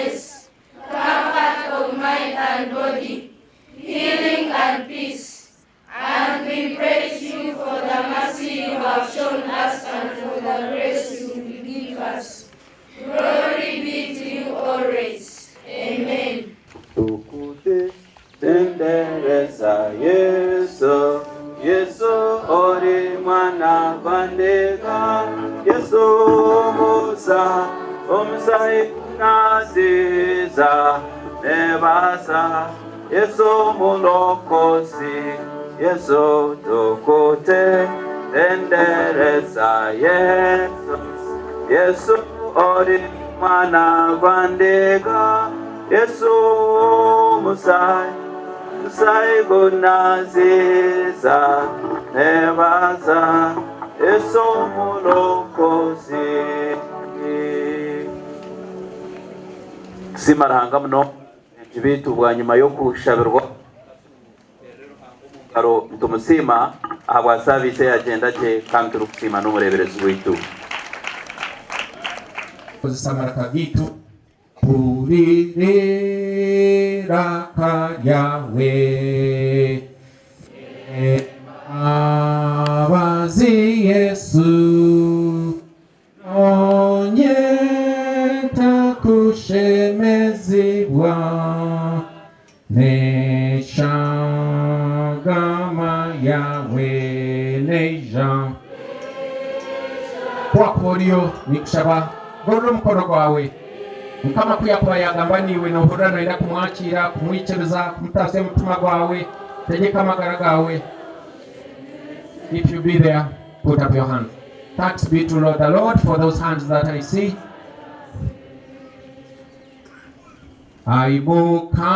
forgiveness, comfort of mind and body, healing and peace. And we praise you for the mercy you have shown us and for the grace you will give us. Glory be to you always. Amen. Tukute tendereza Yesu, Yesu ori mwana gw'endiga, Yesu omusa, omusai naziza, nebasa, Yesu mulokozi, Yesu tukute tendereza Yesu, Yesu ori mwana gw'endiga, Yesu omusai, omusai gunaziza, nebaza, Yesu mulokozi. Kusiima Ruhanga muno beitu bwanyima y'okushabirwa ngaro nitumusiima ahabwa saaviisi eyagyenda gye kandi turikusiima n'omureeberezi waitu. Kozesa amaraka gaitu huririra ryawe abazi Yesu onyeta kushemezibwa neshagama yawe neija kwakoriyo nikushaba gorora omukono gwawe Mukama kuyakuba yagamba niwe nohurira noyenda kumwakira kumwikiriza kumutaasya omutima gwawe tegeka amagara gawe. If you be there, put up your hand. Thanks be to Lord the Lord for those hands that I see. Ai Mukama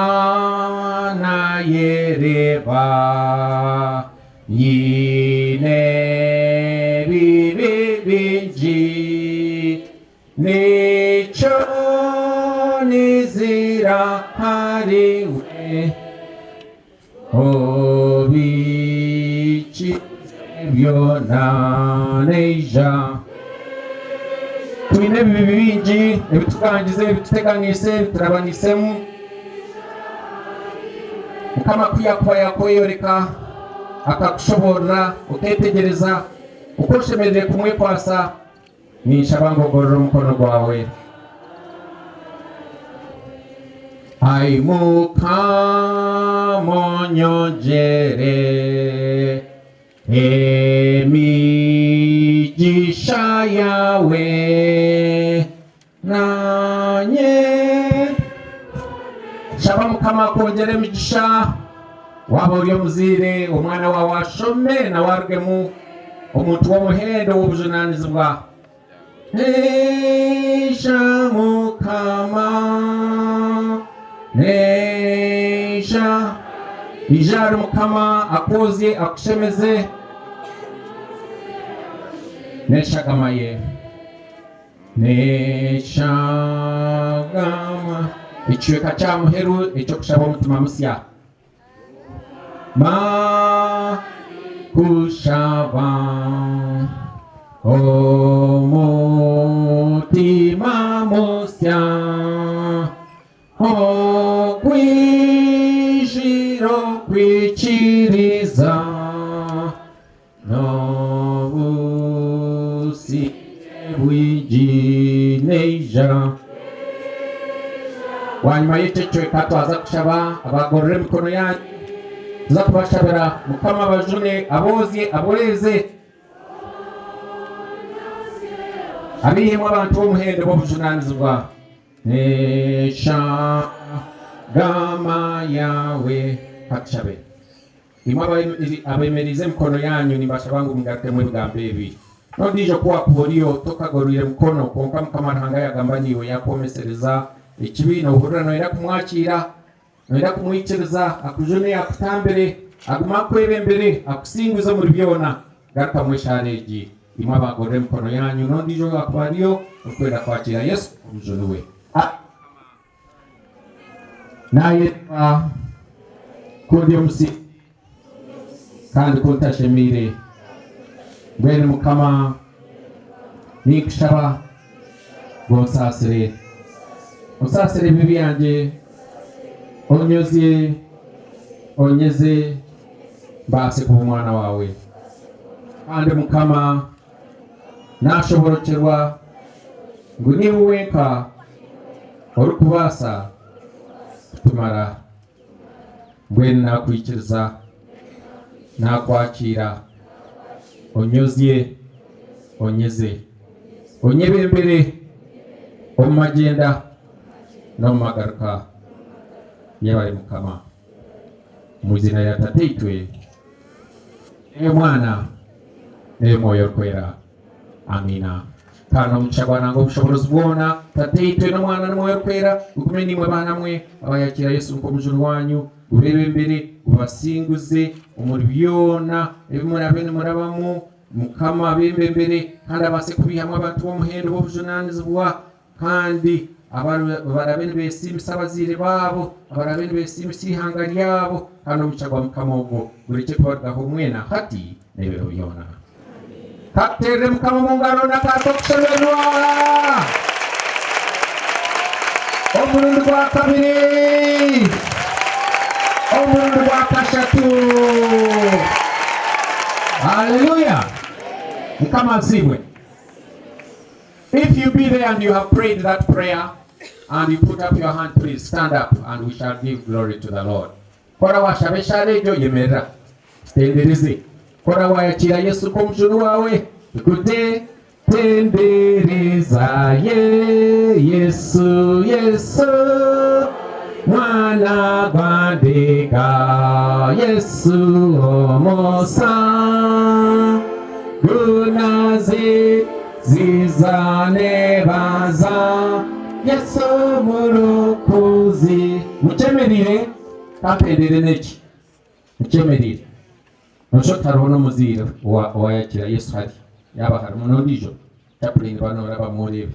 yereba nyine bibi bingi nico nizira hariwe obichi byona neija. Twine ebibi bingi ebitukangize ebituteganise ebiturabanisemu. Mukama kuyakuba yakweyoreka akakushoborera oketegereza uko oshemerire kumwekwasa, ninshaba ngu ogorore omukono gwawe. Ai Mukama onyongyere emigisha yawe nanye. Shaba Mukama akwongyere emigisha. Waba ori omuzaire omwana wawe ashome nawe arugemu omuntu w'omuhendo w'obujunanizibwa. Neija Mukama, neija ija ahari Mukama akwozye akushemeze n'eshagama ye. N'eshagama ekicweka kya muheru eky'okushaba omutima musya. Ma kushaba omutima musya okwijiro kwikiriza n'obusi bwingi neija. Wanyuma y'ekyo kicweka twaza kushaba abagorora emikono yanyu, tuza kubashabira Mukama abajune abozye aboreze abihemu abantu b'omuhendo b'obujunanizibwa. Neshagama yawe katushabe. Imwe abemerize emikono yanyu nimbashaba ngu mugarukemu ebigambo ebi. Nondiijo ku wakuba oriyo tokagorwire mukono kwonka Mukama Ruhanga yagamba niiwe yakwomesereza ekibi nohurira noyenda kumwakira noyenda kumwikiriza akujune akutambire agume akwebembere akusinguze omuri byona. Garukamu eshaara egi. Imwe abagorora emikono yanyu nondiijo wakuba ariyo okwenda kwakira Yesu omujuni we. Nayetwa kundi omusi kandi kuntashemiire. Mbwenu Mukama ninkushaba ngu onsaasire. Onsaasire ebibi byangye, onyozye, onyeze, mbaase kuba omwana waawe. Kandi Mukama naashoborokyerwa ngu niiwe wenka orikubaasa kutumara. Mbwenu nakwikiriza, nakwakira, onyozye, onyeze, onyebembere omu magyenda n'omu magaruka. Yebare Mukama. Omu izina rya Tataitwe n'ey'Omwana n'ey'Omwoyo Orikwera. Amiina. Kandi omugisha gwa Ruhanga obushoboorozi bwona, Tataitwe n'Omwana n'Omwoyo Orikwera, gugume naimwe baana mwe abayakira Yesu nk'omujuni wanyu, gubeebembere, gubasinguze omuri byona ebi murabe nimurabamu. Mukama abebembere kandi abaase kubiihamu abantu b'omuhendo b'obujunaanizibwa, kandi abarabe nibeesiimisa abazaire baabo, abarabe nibeesiimisa eihanga ryabo, kandi omugisha gwa Mukama ogwo gurekye kubarugaho mwena hati n'ebiro byona. Katuteerere Mukama omu ngaro n'akaari k'okushemererwa! Omurundi gwa kabiri, omurundi gwa kashatu. Hallelujah! Mukama asiimwe. If you be there and you have prayed that prayer and you put up your hand, please stand up and we shall give glory to the Lord. Kora washaba eshaara egyo, yemerera tutendereze. Kora wayakira Yesu nk'omujuni wawe, tukute tendereza ye Yesu, Yesu mwana gwandika, Yesu omusa gunazi zizane baza Yesu murokozi. Muchemerire kampendere neki muchemerire nosho tariho n'omuzaire owayakira Yesu hari yaba harimu n'ondiijo chaplain bano bamurebe.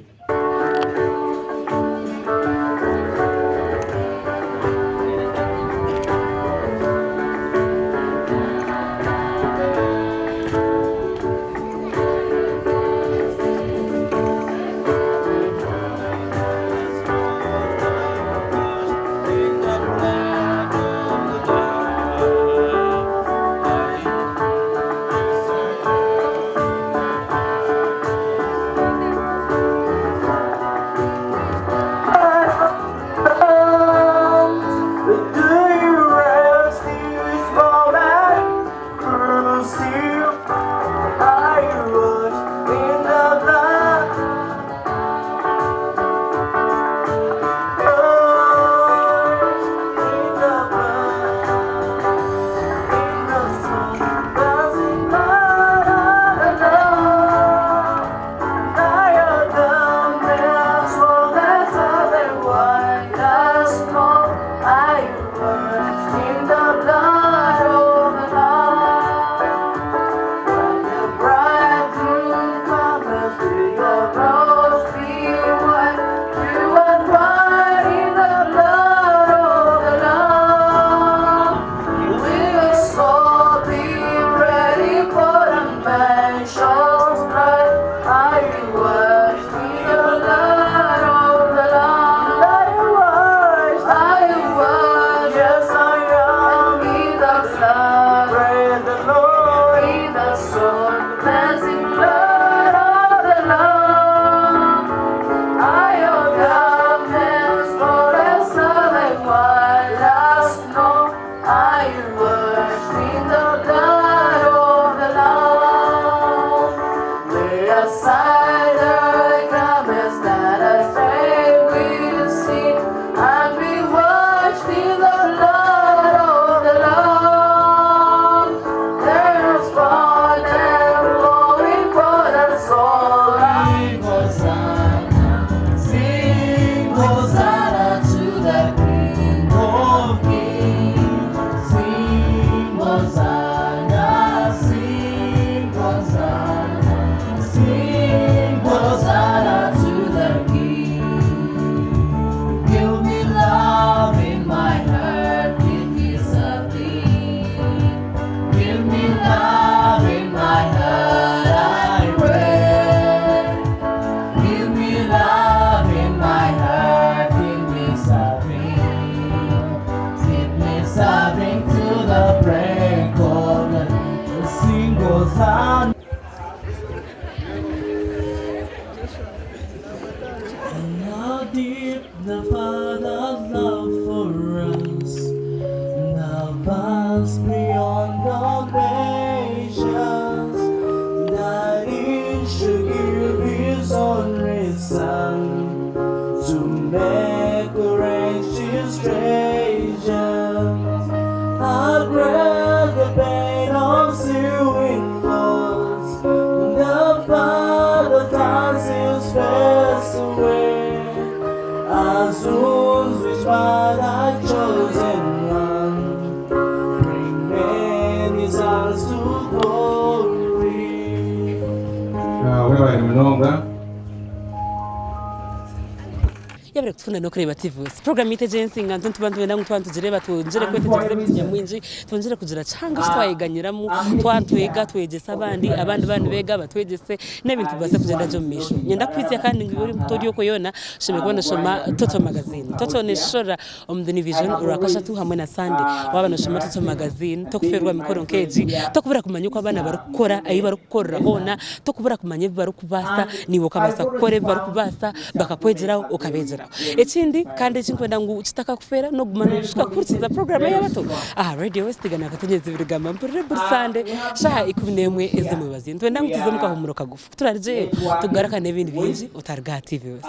munonga. Yabere kutufuna n'okureeba TV West. Program yaitu egyo ey'ensinganto nituba nitwenda ngu twaba nitugireeba twongyere kwetegyereza ebintu nyamwingi, twongyere kugira kihanga eki twayeganyiramu, twaba nitwega twegyese abandi, abandi baaba nibeega batwegyese, n'ebintu bibaase kugyenda gye omu maisho. Niinyenda kukuhitsya kandi ngu iwe ori muto ori okwo yoona, oshemereire kuba nooshoma Toto Magazine. Toto neeshoshorera omu The New Vision Orwakashatu hamwe na Sande. Waaba nooshoma Toto Magazine, tokufeerwa mikoro nk'egi, tokubura kumanya oku abaana barikukora, ahu barikukorera hoona, tokubura kumanya ebi barikubaasa, naiwe okabaasa kukora ebi barikubaasa, bakakwegyeraho okabeegyeraho. Ekindi kandi eki ndikwenda ngu kitakakufeera n'okuguma nooshuka kuhurikiza puroguraamu ey'abato aha Radio West Igana Akatonyezi buri gamba mpurire buri Sande shaaha 11 ez'omwebazyo. Nitwenda ngu tuze omu kahuumuro kagufu. Ku turarugyeyo tugaruka n'ebindi bingi otaruga aha TV West.